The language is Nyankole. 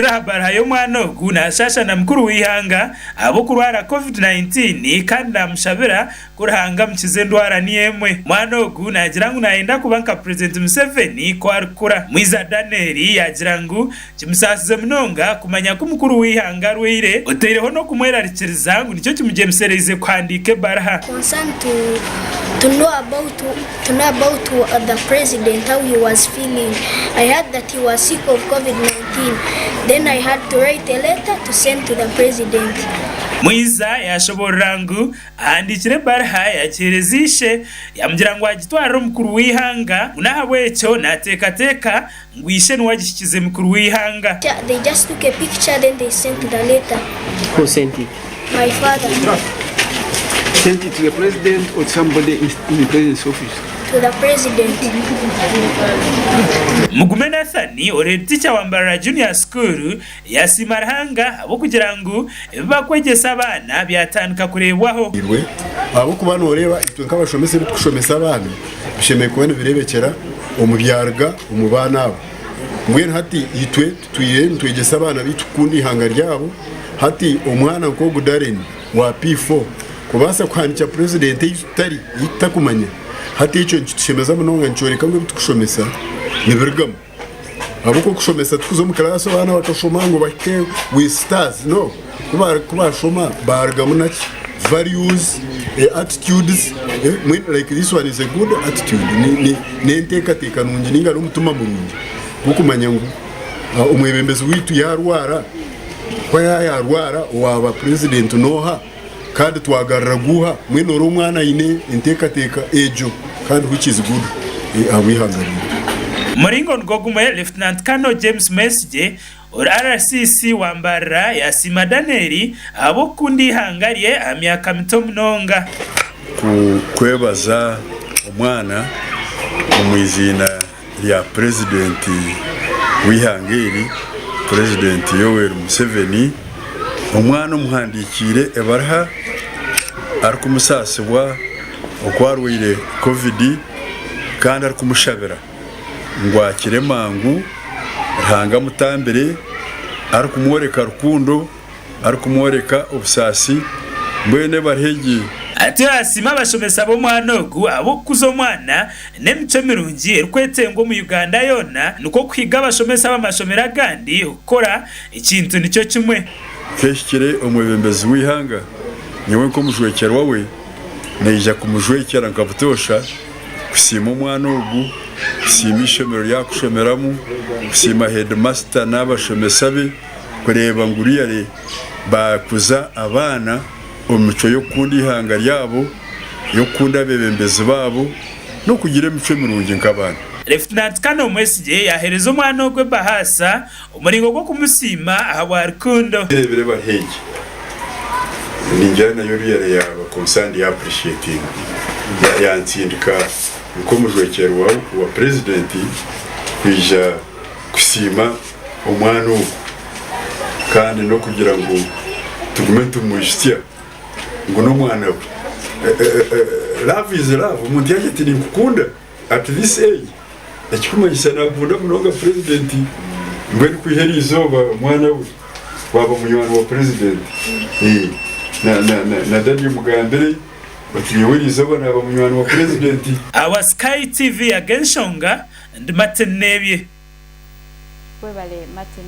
Aha baruha y'omwana ogu nashaasha na mukuru w'eihanga ahabw'okurwara Covid-19 kandi namushabira ku Ruhanga amukize endwara niyo emwe. Omwana ogu nagira ngu nayenda kuba nka Purezidenti Museveni ku arikukura. Mwiza Daniel yagira ngu kimusaasize munonga kumanya ku mukuru w'eihanga arwaire oteireho n'okumwerarikiriza ngu nikyo kimugyemesereize kuhandiika ebaruha. Concerned to to know about to know about the president how he was feeling. I heard that he was sick of Covid-19 then I had to write a letter to send to the president. Mwiza yashoborora ngu ahandiikire ebaruha yagiheereza ishe yamugira ngu agitwarire omukuru w'eihanga ngu n'ahabw'ekyo nateekateeka ngu ishe niwe agihikize mukuru w'eihanga. They just took a picture then they sent the letter. Who sent it? My father. Sent it to the president or to somebody in the president's office? To the president. Mugume Nathan ori headteacher wa Mbarara Junior School yasiima Ruhanga ahabw'okugira ngu ebi barikwegyesa abaana byatandika kureebwaho. Ahabw'okuba nooreeba itwe nk'abashomesa ebi turikushomesa abaana bishemereire kuba nibireebekyera omu byaruga omu baana abo. Mbwenu hati itwe tutwire nitwegyesa abaana baitu kukunda eihanga ryabo. Hati omwana nk'ogu Darren wa P4 kubaasa kuhandiikira purezidenti ei tutari, ei tutakumanya, hati ekyo nikitushemeza munonga nikyoreka ngu ebi turikushomesa nibirugamu. Ahabw'okuba okushomesa tikuza omu kiraasi abaana bakashoma ngu bahike with stars no. Ku bashoma barugamu naki? Values, attitudes, mbwenu like this one is a good attitude n'enteekateeka nungi ninga n'omutima murungi gw'okumanya ngu omwebembezi waitu yaarwara, ku yaarwara owaaba purezidenti n'oha kandi twagarura guuha? Mbwenu ori omwana aine enteekateeka egyo kandi which is good ahabw'eihanga ryaitu. Omuringo nigwo gumwe, Lieutenant Colonel James Mwesigye Ori RCC wa Mbarara yasiima Daniel ahabw'okukunda eihanga rye aha myaka mito munonga. Kwebaza omwana omu iziina rya Purezidenti w'eihanga eri, Purezidenti Yoweri Museveni, omwana omuhandikiire ebaruha arikumusaasibwa oku arwaire Covid kandi arikumushabira. ngu akire mangu, Ruhanga amutambire arikumworeka rukundo, arikumworeka obusaasi, mbwenu ebaruha egi. Atyo yasiima abashomesa b'omwana ogu ahabw'okukuza omwana n'emicwe mirungi erikwetengwa omu Uganda yoona nikwo kuhiga abashomesa b'amashomero agandi kukora ekintu nikyo kimwe. Kehikire omwebembezi w'eihanga, nyowe nk'omujwekyerwa we naija kumujwekyera nka butoosha. Kusiima omwana ogu, kusiima eishomero ri arikushomeramu, kusiima heedimasita n'abashomesa be kureeba ngu really baakuza abaana omu micwe y'okukunda eihanga ryabo, y'okukunda abeebembezi baabo n'okugira emicwe mirungi nk'abaana. Lieutenant Colonel Mwesigye yaaheereza omwana ogwo ebahaasa omuringo gw'okumusiima ahabwa rukundo. Erebire bari egi ningira nayo really yaba concerned ya appreciatinga yantsindika nk'omujwekyerwa wa president kwija kusiima omwana ogu kandi n'okugira ngu tugume nitumwijutsya ngu n'omwana we. Love is love omuntu yagira ati ninkukunda at this age Ekikumanyisa nakunda munonga purezidenti mbwenu kwiha erizooba omwana we waaba munywani wa purezidenti na dadi omugambire oti nyowe erizooba naaba munywani wa purezidenti. Ahabwa Sky TV Ag'enshonga, ndi Martin Nebye. Webale Martin.